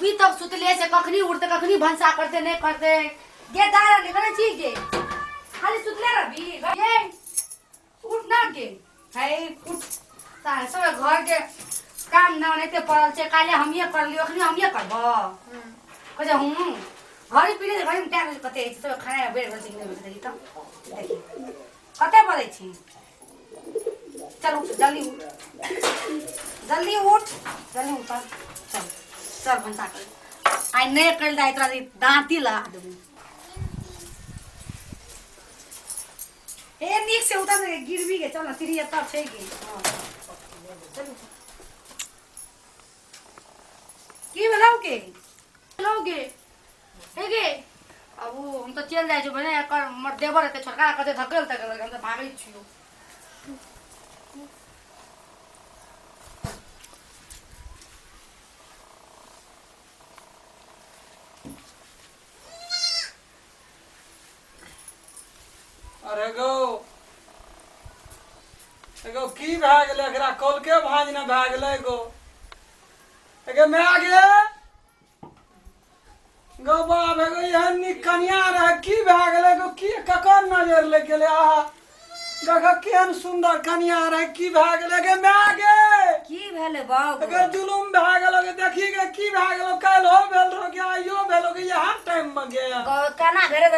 अभी तक सुतले छै, कखनी उठते कखनी भनसा करते नहि करते। गे दारा निकले छी गे, खाली सुतले रहबी गे। उठ ना गे, है उठ। सारे सब घर के काम ना ओनाहिते पड़ल छै, काल्हि हमिये करलियो, अखनी हमिये करबो। कहै छै हूँ घड़ी पीने घड़ी में टाइम कते छै, सब खाना बेर भेल छै कि नहि भेल छै, देखी तऽ देखी कते बजै छी। चल उठ, जल्दी उठ, जल्दी उठ, जल्दी उठ, चल चल भनसा कर। आइ नहि करि दाइ तोरा दाँती लगा देबू। हे नीक से उतर गे, गिरबी गे। चल ना, सीढ़ी एतऽ छै गे। हँ चल उठ। की भेलौ गे? भेलौ गे? हे गे, अब उ हम तऽ चलि जाइ छियौ भने, एकर हमर देवर हेतै छोटका, कते धकेल तकेल, हम तऽ भागै छियौ। अरे गो एगो की भए गेलै एकरा? कौलके भाँज ने भए गेलै गो। एगे माय गे, गो बाप, एगो एहन नीक कनिया रहै, की भए गेलै गो? की ककर नजर लागि गेलै? आहा देख केहन सुन्दर कनिया रहै, की भए गेलै? गे माय गे, की भेलै बाबू? एगे जुलुम भए गेलो गे, देखी गे की भए गेलो। काल्हि हो भेल रहो गे, आइयो भेलो गे, इएह टाइम मे गे। केना भेलै?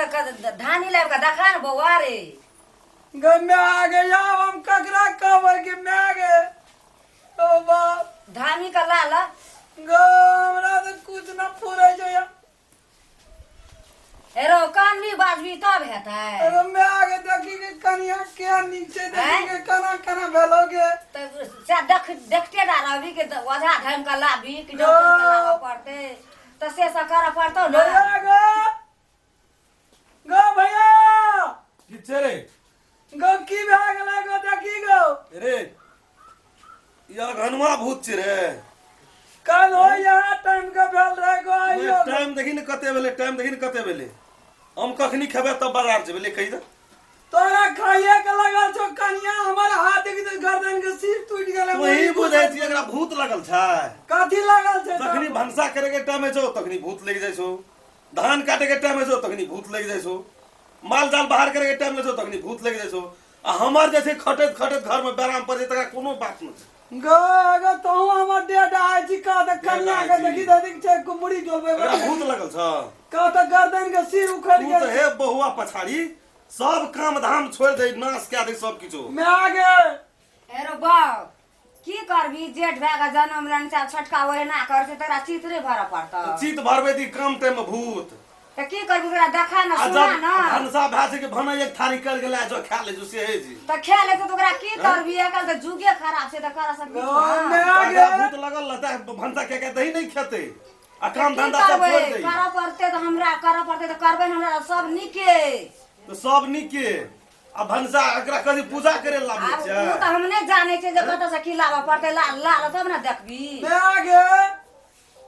धानी लाबि कऽ देखा ने बौआ रे। गे माय गे, आब हम ककरा कहबै गे माय गे? ओ बाप, धानी के ला ला गो, हमरा तऽ कुछ न फुरै छै। हेरो कानबी बाजबी तब हेतै। अरे माय गे, देखी के कनिया केहन नीक छै, देखी के केना केना भेलो गे। तऽ से देख देखते ना रहबी के ओझा धामि कऽ लाबी कि डॉक्टर के लाबऽ पड़तै, तऽ से सब करऽ पड़तौ ने। भैया गो, गो भैया। की छै रे? गो की भए गेलै गो? देखी गो। रे ई अघनुआ भूत छै रे। काल्हि हो यहाँ टाइम के भेल रहे गो, आइयो। टाइम देखी ने कते भेलै, टाइम देखी ने कते भेलै। हम कखनी खेबै तब बाजार जेबै, ले कहि दे। तोरा खाइए के लगल छौ कनिया, हमर हाथ के गर्दन के सिर टूटि गेलै। तू ही बुझै छी एकरा भूत लगल छै। कथी लागल छै? जखनी भनसा करे के टाइम होइ छौ तखनी भूत लागि जाइ छौ, धान काटे के टाइम होइ छौ तखनी भूत लागि जाइ छौ, माल जाल बाहर करे के टाइम होइ छौ तखनी भूत लागि जाइ छौ, आ हमर जे छै खटैत खटैत घर में बेराम पड़ै छै तकरा कोनो बात नहि छै। गो गो तोहू हमर डेढ़ आइ छी कह तऽ कनिया के देखी दे छै कुमड़ी डोलबै। एकरा भूत लगल छ। कह तऽ गर्दन के सिर उखड़ तू गेल। तऽ हे बहुआ पछाड़ी सब काम धाम छोड़ि दे, नाश कए दे सब किछो। माय गे। हेरो बाप, की करबी, जेठ भए कऽ जनम लेने छै, आब छोटका ओहिना कर छै, तोरा चित नहि भरऽ पड़तौ। चित भरबै दी कम टाइम में भूत। तऽ की करबी, तोरा देखा ने आ सुना जब ने भनसा भए छै कि भने एक थारी कर के लए जो खा ले जो से हे जी। तऽ खा लेतै तऽ ओकरा की करबी? आइकाल्हि तऽ जुगे खराब छै, तऽ करऽ सकबी? माय गे। एकरा भूत लगल रहतै, भनसा के के दही नहि खेतै आ काम की धंधा सब करबै? छोड़ि दै। करऽ पड़तै तऽ हमरा करऽ पड़तै तऽ करबै ने, हमरा सब नीके। तऽ सब नीके आ भनसा एकरा कथी पूजा करे ला लाबै आब छै? ओ तऽ हम नहि जानै छियै जे कतऽ से की लाबऽ पड़तै। ला ला तब ने देखबी। माय गे,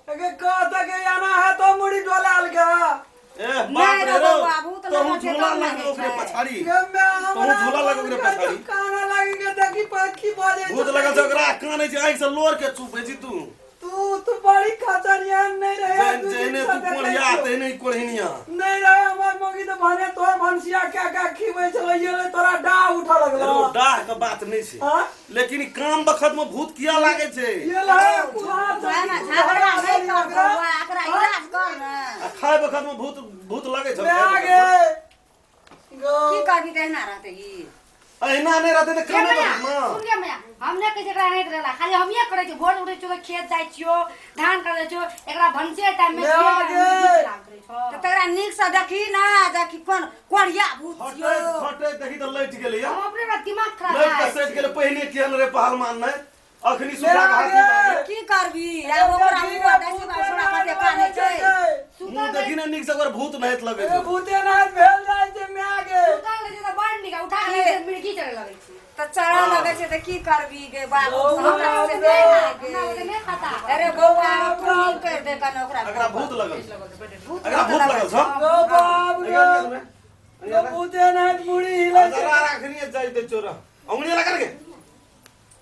एगे कह तऽ गे एना है तो मुड़ी डोलाल गे। ए बाप नहि रे रे रौ, बौआ, भूत तोहू लगल छै झूला तब ने लागल होइ ओकरे छै। पछाड़ी। गे माय, हमरा झूला लागल ओकरे पछाड़ी। काना लागी गे, देखी पर की बाजै भूत लगल छै ओकरा, कानै छै, आँखि से लोर के चुपै छी तू। तू तू बड़ी खचनिया नहीं रहे। जेहन जेहने तू कोढ़िया तेहने ही कोढ़िनिया। नहीं रहे हमर मौगी तो भने तोहर भनसिया क्या क्या खिबै छलो, ये ले तोरा डाह उठा लगलो। एगो डाह के बात नहीं छै। हाँ? लेकिन ई काम बखत में भूत किया लागे छै? ये ले कुहार वएह ने, झगड़ा नहि कर बौआ, एकरा इलाज कर ने। आ खाय बखत में भूत भूत लगे छै। मैं गे की करबी, तहिना रहतै ई। अहिना नहि रहतै तऽ ये खाना मैया, बखत सुन गे मैया, हम नहि कहै छी एकरा नहि करेला, खाली हमिये करै छी। भोर उठै छियो तऽ खेत जाइ छियो, धान करै छियो, एकरा भनसे टाइम में ले आगे। तऽ तकरा नीकसँ देखी ने, देखी कोन कोढ़िया भूत छियौ। खटैत खटैत देखी तऽ लटि गेलै हम अपने बड़ा दिमाग खराब लटि कऽ भए सटि गेलै। पहिने केहन रहै पहलमान नहि, अखनी सुखा के हाथी भए गेलै। की करबी आब ओकरा? मुँह देखी बा, छोड़ा कते कानै छै। मुँह देखी ने नीक से, ओकर भूत नहैत लगै छै। भूते नाच भेल जाइ छै माय गे। सुतल रहै छै तऽ बड़ नीक, आ उठा के लै छै, मिर्गी चढ़े लगै छै। तऽ चढ़ऽ लगै छै तऽ की करबी गे बाबू? हमरा से नहि नहि हमरा गे। ओते नहि पता। अरे बौआ, तू नीक करि दे कने ओकरा। एकरा भूत लगल छै। भूत एकरा भूत लगल छौ। गो बाप गे, गो भूते नाच मुड़ी हिलै छै। जरा राखनी जाइते चोरा अंगुली लगा के।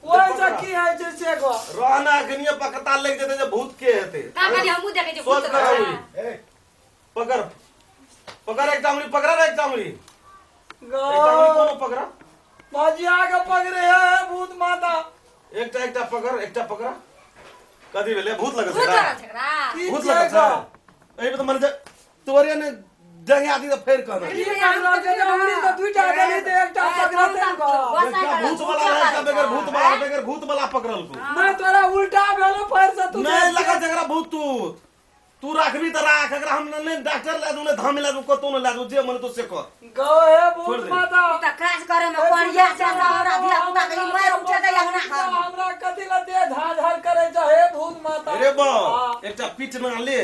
ओहि से की होइ छै से गो रहना अखनिये पकता लागि जेतै जे भूत के हेतै। का खाली हमहूँ देखै छियै सोच भूत कर रहै। अंगुरी पकड़, पकड़ एकटा अंगुरी पकड़ रे, एकटा अंगुरी, गो एकटा अंगुरी कोनो पकड़। भजिया के पकड़े है भूत माता। एकटा एकटा पकड़, एकटा पकड़। कथी भेलै? भूत लगल छै भूत एकरा? लगल छै एकरा। की भूत छै लगल गो? छै एहिमे तऽ मने जे तोरे ने जंगा दी तऽ फेर कहना। की पकड़ल छै? अंगुरी तऽ दूटा देली तऽ एकटा पकड़तै गो। एकटा भूत वाला रहै, एकटा बगैर भूत वाला, बगैर भूत वाला पकड़ल को। नहि तोरा उल्टा भेलो फेर से तू। नहीं लगल छै एकरा भूत तूत। तू राखबी तऽ राख एकरा, हम नहि डॉक्टर लए दू, नहि धाम लए दू, कतौ नहि लए दू, जे मन तो से कर। गो हे छोड़ भूत दे। माता। ई तऽ काज करे में कोरिया छै से हमरा धिया पुता के ई मारि उठे दैया अंगना घर में। हमरा कथी लए देह झाड़ झाड़ करै छै हे भूत माता? अरे बा हाँ। एकटा पीटना ले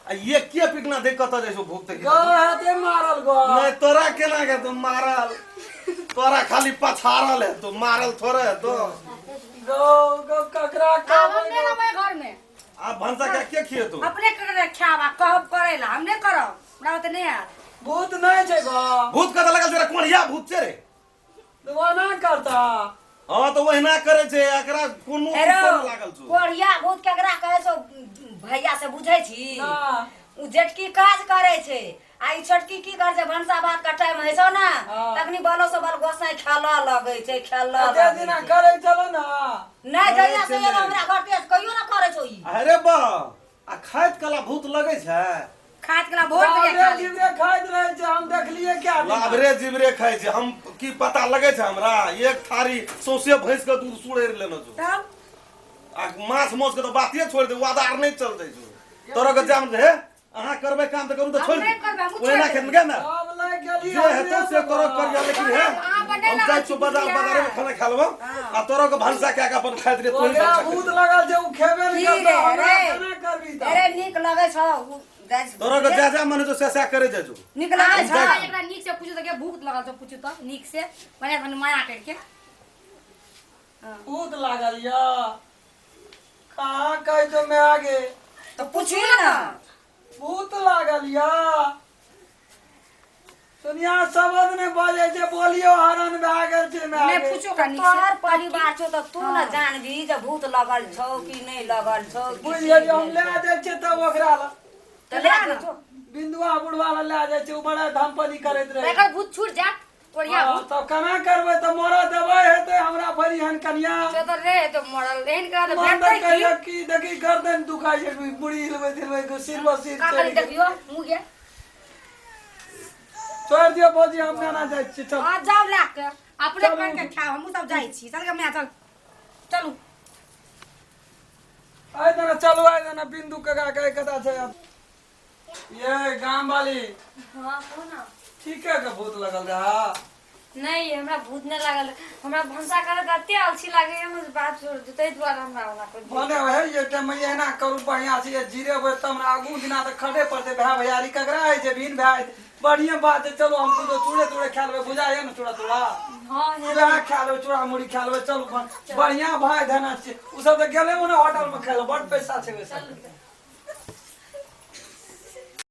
आ ये के पीटना दे, कतऽ जाइ छौ भूत देखी? गो हेतै मारल गो। नहीं तोरा केना के तू मारल? तोरा खाली पछाड़ल है तो मारल थोड़े है तो। गो गो ककरा आब हम कहबै नहि गो? रहबै घर में। आ भनसा के के खिएतौ? अपने करे खायब आ कहब करे ला, हम नहि करब, हमरा ओते नहि आयत। भूत नहि छै गो। भूत कतऽ लगल छै रे? कोढ़िया भूत छै रे। तऽ ओना करता। हाँ तऽ ओहिना करे छै, एकरा कोनो हेरो कुछो नहि लागल छौ। कोढ़िया भूत केकरा कहै छौ भैया से बुझै छी? ना। उ जेठकी काज करै छै आ ई छोटकी की करै छै, भनसा भात के टाइम होइ छौ ने, हाँ। तखनी बलो से बल गोसाई खेलऽ लगै छै, खेलऽ एते लगै दिना छै। करै छलो ने? नहि, जहिया से करै एलो छलै। हमरा घर ते कहियो ना करै छौ ई। अरे बा आ खाइत कला भूत लगै छै? खाइत कला भोर बजे लाबरे खा लै। जिबरे खाइत रहै छै, हम देखलियै क्या दिना। लाभरे जिबरे खाइ छै, हम की पता लगै छै हमरा? एक थारी सौंसे भैंस के दूध सुड़ैर लेने छौ। तब आ माछ माउस के तऽ बाते छोड़ि दे, वादा आर नहि चलतै छौ तोरा के जाम रे। अहाँ करबै काम तऽ करू तऽ हम छोड़ि नहि करबै, हमहूँ ओहिना छोड़ि खेत में ने हम लागि गेली। जे हेतौ से तोरा करिया, लेकिन हे अहाँ बनेला हम जाइ छियौ बाजार, बुझलियै? बाजारे में खाना खा लेबौ आ तोरा के भनसा कए के अपन खाइत रहियै, तोही ओकरा भनसा भूत करियै। लगल छै, ओ खेबे नहि की करतौ। रे, हमरा रे? केना करबी तऽ? अरे नीक लगै छौ उ जाइ छै। तोरा के जा जा मन हेतौ से सएह करे जाइ छौ। नीक लगै छौ? अहाँ एकरा नीक से पूछू तऽ के भूख लगल छौ, पूछू तऽ नीक से बढ़िया से माया करके। भूत लागल यऽ कहाँ कहै छौ मैं आगे? तऽ पूछी ना। भूत लागल यऽ दुनिया शब्द नहि बजै छै, बोलियो हरण भए गेल छै माय नहि गे। पूछू ओकरा नीक से। तोहर परिवार छौ तऽ तू ने जानबी जे भूत लगल छौ कि नहि लगल छौ कि बुझि की गेलियै, हम भेल लए छौ। जाइ छियै तब ओकरा लग। तऽ लए जो। बिंदुआ बुढ़वा लग लए जाइ छै, ओ बड़ा धमपनी करैत रहै। एकर भूत छूट जायत कोरिया हँ, भूत। तब केना करबै तऽ मरऽ देबै हेतै हमरा भरि एहन कनिया? से तऽ रे तो मरल एहन करा तऽ मन तऽ भेटतै की? कहियो की देखी गर्दन दुखाइ छै, मुड़ी हिलबैत हिलबैत सिर पर सिर का चढ़ि करी गेल। देखियो मुँह के। छोड़ि दियौ भौजी, हम नेना जाइ छी, चल। आ जाउ लए के अपने चलू। करके खाओ, हमहूँ सब जाइ छी। चल गे माय, चल चलू। आइ देना चलू, आइ देना बिंदु काका के कथा छै ये गाम वाली। हाँ कहू ना। ठीके के भूत लगल रहा? नहीं, हमरा भूत नहीं लागल। हमरा भनसा करे के एते आलसी लागे हम बात छोड़ दे, ताहि दुआरे हमरा ओना कर भने है ये टाइम में एना करू बढ़िया से, ये जीरेबै तब ने आगू दिना तऽ खटे पड़तै। भाय भैयारी ककरा होइ छै भिन भाय, बढ़िया बात है। चलो हम तो चूड़े तूड़े खा लेबै, बुझाइए ने चूड़ा तूड़ा? हाँ हे। चूड़ा खा लेबै, चूड़ा मुढ़ी खा लेबै। चलू बढ़िया भाय धना छियै, ओ सब तऽ गेलै ओने होटल में खाय लए, बड पैसा छै ओहि सबके।